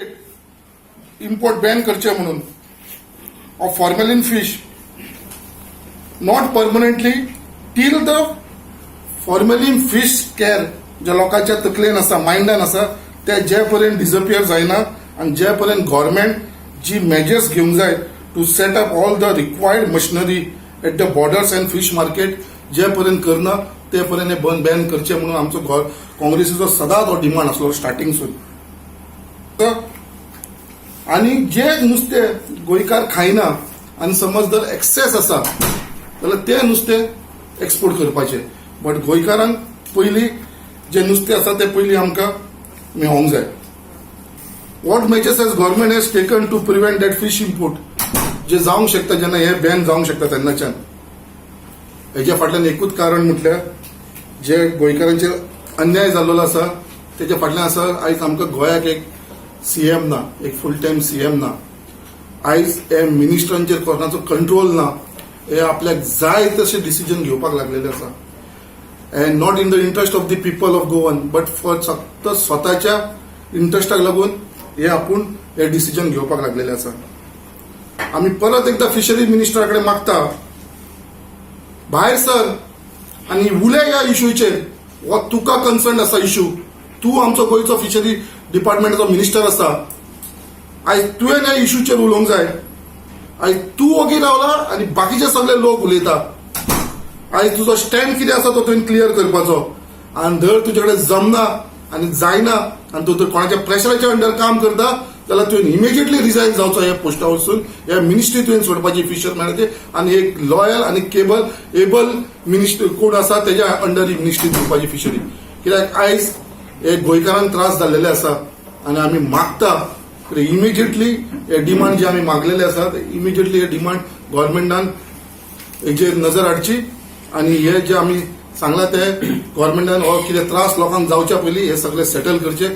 Import Ben करचे म्हणून of formalin fish, not permanently, till the formalin fish scare जे लोकांच्या तकलेन आसा, मायंडान आसा, ते जे पर्यंत डिसअपियर जायना आनी जे पर्यंत गव्हर्मेंट जी मेजर्स घेवंक जाय to set up all the required machinery at the borders and fish market जे पर्यंत करना, ते पर्यंत हे बंद बॅन करचे म्हणून आमचो काँग्रेसीचो सदांच हो डिमांड आसलो स्टार्टिंगसून. आनी जे नुस्तें गोंयकार खायना आनी समज जर एक्सेस आसा जाल्यार ते नुस्तें एक्सपोर्ट करपाचें, बट गोंयकारांक पयलीं जे नुस्तें आसा तें पयलीं आमकां मेळोंक जाय. What measures has government has taken to prevent that fish import जे जावंक शकता, जेन्ना हे बॅन जावंक शकता तेन्नाच्यान? हेज्या फाटल्यान एकूच कारण म्हटल्यार जे गोंयकारांचेर अन्याय जाल्लो आसा तेच्या फाटल्यान आसा. आयज आमकां गोंयाक एक सीएम ना, एक फूल टायम सीएम ना. आयज हे मिनिस्टरांचेर कोणाचो कंट्रोल ना. हे आपल्याक जाय तशें डिसिजन घेवपाक लागलेले आसा and not in the interest of the people of Goan, but for फक्त स्वताच्या इंट्रस्टाक लागून हे आपूण हे डिसिजन घेवपाक लागलेले आसा. आमी परत एकदा फिशरी मिनिस्टरा कडेन मागता, भायर सर आनी उलय ह्या इशूचेर. हो तुका कन्सर्न आसा इशू. तूं आमचो गोंयचो फिशरी डिपार्टमेंटाचो मिनिस्टर आसा. आयज तुवें ह्या इशूचेर उलोवंक जाय. आयज तूं ओगी रावला आनी बाकीचे सगळे लोक उलयता. आयज तुजो स्टँड कितें आसा तो तुवें क्लियर करपाचो आनी जर तुजे कडेन जमना आनी जायना आनी तूं जर कोणाच्या प्रेशराच्या अंडर काम करता जाल्यार तुवें इमिजिएटली रिजायन जावचो ह्या पोस्टा वचून. ह्या मिनिस्ट्री तुवें सोडपाची फिशरमॅनाची आनी एक लॉयल आनी केबल एबल मिनिस्टर कोण आसा तेज्या अंडर ही मिनिस्ट्री दिवपाची फिशरी. कित्याक आयज हे गोंयकारांक त्रास जाल्लेले आसा आनी आमी मागता इमिजिएटली हे डिमांड जे आमी मागलेले आसा, इमिजिएटली हे डिमांड गव्हर्मेंटान हेजेर नजर हाडची आनी हे जे आमी सांगला ते गव्हर्मेंटान हो कितें त्रास लोकांक जावच्या पयलीं हे सगळे सेटल करचे.